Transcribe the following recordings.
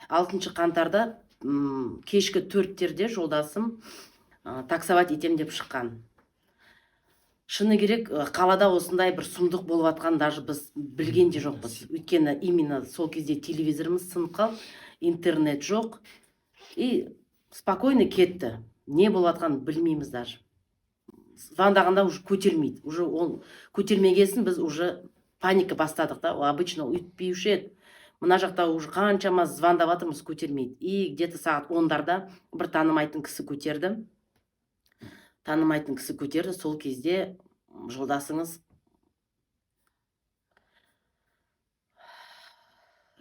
6 қаңтарда кешкі 4-терде жолдасым таксовать етем деп шыққан. Шыны керек, қалада осындай бір сұмдық болып жатқанын даже біз білген де жоқпыз, өйткені именно сол кезде телевизорымыз сынып қалды, интернет жоқ, и спокойно кетті. Не болып жатқанын білмейміз. Даже звондағанда уже көтермейді. Уже ол көтермегесін, біз уже паника бастадық та. Ол обычно өйтпеуші еді. Мына жақта уже қаншама звондап жатырмыз, көтермейді. И где-то сағат 10-дарда бір танымайтын кісі көтерді. Танымайтын кісі көтерді. Сол кезде жолдасыңыз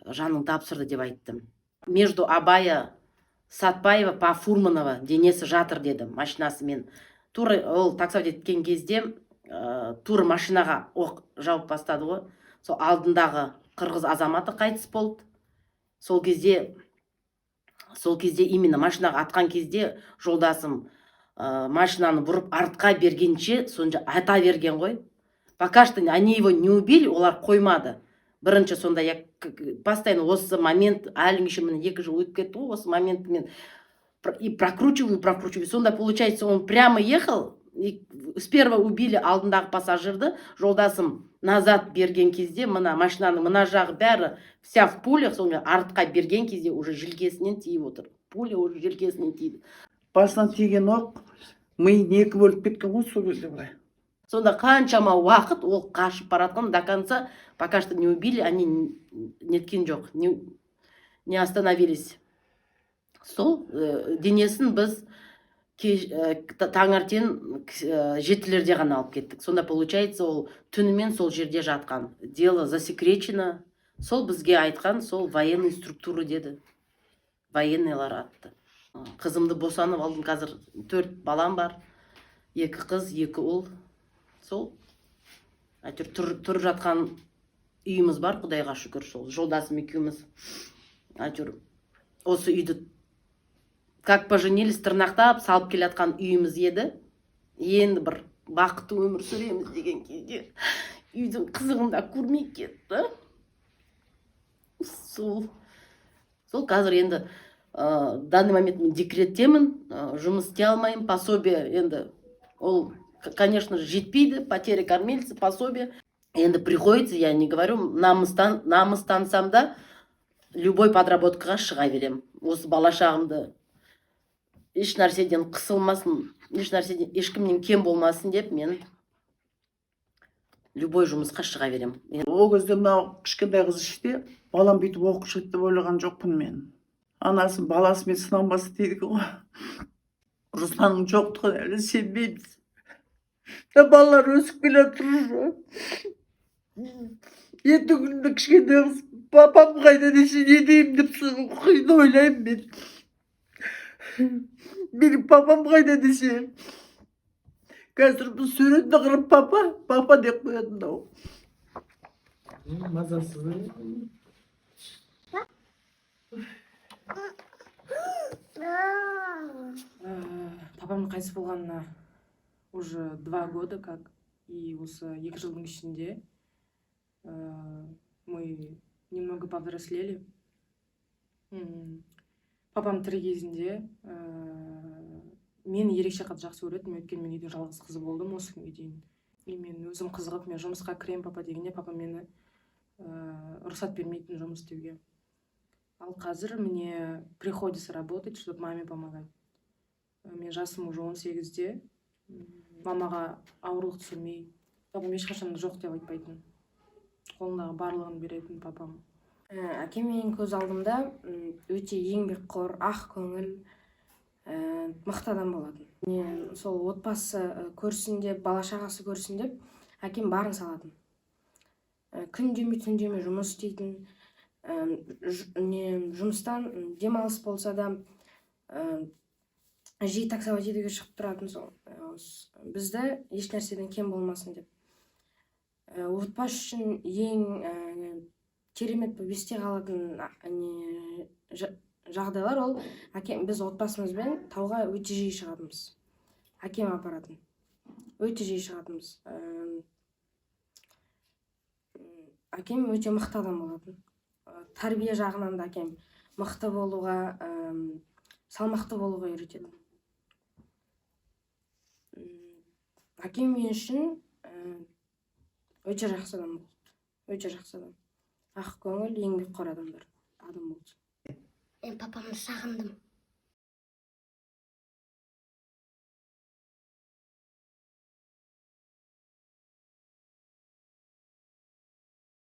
жанын тапсырды деп айтты. Между Абая, Сатпаева по Фурманова денесі жатыр деді. Машинасымен тура ол таксовать еткен кезде тура машинаға оқ жауып бастады ғой. Сол алдындағы қырғыз азаматы қайтыс болды сол кезде. Сол кезде именно машинаға атқан кезде жолдасым машинаны бұрып артқа бергенше, сонша ата берген ғой. Пока что они его не убили, олар қоймады бірінші. Сонда я постоянно осы момент, әлі күнге шейін, міне, 2 жыл өтіп кетті ғой, осы моментті мен и прокручиваю, прокручиваю. Сонда получается, он прямо ехал, и сперва убили алдындағы пассажирді. Жолдасым назад берген кезде, мына машинаның мына жағы бәрі вся в пулях. Сонымен артқа берген кезде уже желкесінен тиіп отыр пуля, уже желкесінен тиді. Басынан тиген оқ миын екі бөліп кеткен ғой сол кезде былай. Сонда қаншама уақыт ол қашып бара жатқан, до конца пока что не убили они, неткен жоқ, не остановились. Сол денесін біз таңертең 7-лерде ғана алып кеттік. Сонда получается, ол түнімен сол жерде жатқан. Дело засекречено. Сол бізге айтқан, сол военный структура деді, военныйлар атты. Қызымды босанып алдым, қазір төрт балам бар: екі қыз, екі ұл. Сол әйтеуір тұрып жатқан үйіміз бар, құдайға шүкір. Сол жолдасым екеуміз әйтеуір осы үйді, как поженились, тырнақтап салып келе жатқан үйіміз еді. Енді бір бақытты өмір сүреміз деген кезде үйдің қызығын да көрмей кетті. Сол қазір енді данный момент мен декреттемін, жұмыс істей алмаймын. Пособие енді ол, конечно же, жетпейді. Потеря кормильца, пособие енді приходится, я не говорю, намыстансам да, любой подработкаға шыға беремін. Осы бала шағымды еш нәрседен қысылмасын, еш нәрседен, ешкімнен кем болмасын деп мен любой жұмысқа шыға беремін. Ол кезде мынау кішкентай қыз іште, балам бүйтіп оқып шығады деп ойлаған жоқпын мен. Анасын баласымен сынанбас дейді ғой. Русланның жоқтығына әлі сенбейміз да. Балалар өсіп келе жатыр уже. Ертеңгі күнде кішкентай қыз «Папам қайда?» десе, не деймін деп қиын ойлаймын мен. «Менің папам қайда?» десе, қазір бұл суретіне қарап «Папа, папа» деп қояды мынау. Мазасыз. Папамның қайтыс болғанына уже 2 года как, и осы 2 жылдың ішінде мы немного повзрослели. Папам тірі кезінде мені ерекше қатты жақсы көретін, өйткені мен үйдің жалғыз қызы болдым осы күнге дейін. И мен өзім қызығып, «Мен жұмысқа кіремін, папа» дегенде, папа мені рұқсат бермейтін жұмыс істеуге. Ал қазір мне приходится работать, чтобы маме помогать. Мен жасым уже 18-де. Мамаға ауырлық түсірмей. Папам ешқашан жоқ деп айтпайтын, қолындағы барлығын беретін папам. Әкем менің көз алдымда өте еңбекқор, ақ көңіл, мықты адам болатын. Не, сол отбасы көрсін деп, бала шағасы көрсін деп әкем барын салатын. Күн демей, түн демей жұмыс істейтін. Не, жұмыстан демалыс болса да, жиі таксовать етуге шығып тұратын. Сол бізді еш нәрседен кем болмасын деп. Отбасы үшін ең керемет болып есте қалатын не жағдайлар ол әкем, біз отбасымызбен тауға өте жиі шығатынбыз. Әкем апаратын, өте жиі шығатынбыз. Әкем өте мықты адам болатын. Тәрбие жағынан да әкем Мықты болуға, салмақты болуға үйретеді. Әкем мен үшін өте жақсы адам болды, өте жақсы адам, ақ көңіл, еңбекқор адам болды. Мен папамды сағындым.